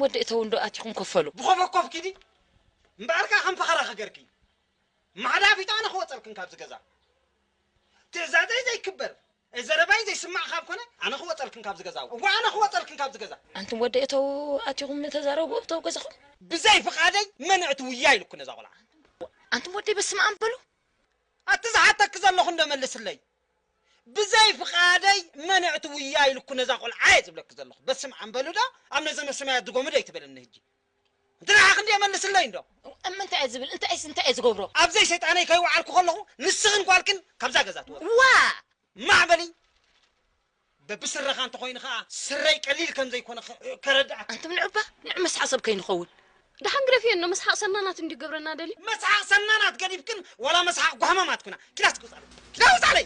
ወዲ እተው እንዶ ኣቲኹም ከፈሉ። ብኾፈኮፍ ኪዲ እምበኣርካ ከም ፈኸራ ክገርኪ። ማዕዳ ፊት ኣነ ክወፀልክን ካብዚ ገዛ። ትእዛዘይ ዘይክበር፣ ዘረባይ ዘይስማዕ ካብ ኮነ ኣነ ክወፀልክን ካብዚ ገዛ። እዋ ኣነ ክወፀልክን ካብዚ ገዛ። ኣንቱም ወዲ እተው ኣቲኹም ተዛረቡ እተው ገዛኹም። ብዘይ ፍቓደይ መን እትውያ ኢልኩ ነዛ ቆልዓ። ኣንቱም ወዲ በስመ ኣብ በሉ። ኣቲ ዝሓተክ ዘለኹ እንዶ መልስለይ። ብዘይ ፍቓደይ መን እትውያ ኢልኩ ነዛ ቆልዓ እየ ዝብለክ ዘለኹ። በስመ ኣብ በሉ ዶ ኣብ ነዘ መስመያ ድጎሙ ዶ ይትበለኒ ህጂ። እንተ ንዓኺ እንድየ መልስለይ እንዶ። እም እንታይ እየ ዝብል? እንታይስ እንታይ እየ ዝገብሮ? ኣብዘይ ሰይጣነይ ከይወዓልኩ ከለኹ ንስኽን ጓልክን ካብዛ ገዛ ትወጽ። ዋ! ማዕበሊ በብስረኻ እንተኾይኑ ኸዓ ስረይ ቀሊል ከም ዘይኮነ ከ-፣ ከረድኣካ። ኣንቱም ንዑባ፣ ንዑ መስሓቕ ሰብ ከይንኸውን። ደሓን ግደፍዮ እኖ፣ መስሓቕ ሰናናት እንድዩ ገብረና ደልዩ። መስሓቕ ሰናናት ገዲፍክን ዋላ መስሓቕ ጓህማማት ኩና። ኪዳ እስኪ ውጻለይ። ኪዳ ውጻለይ።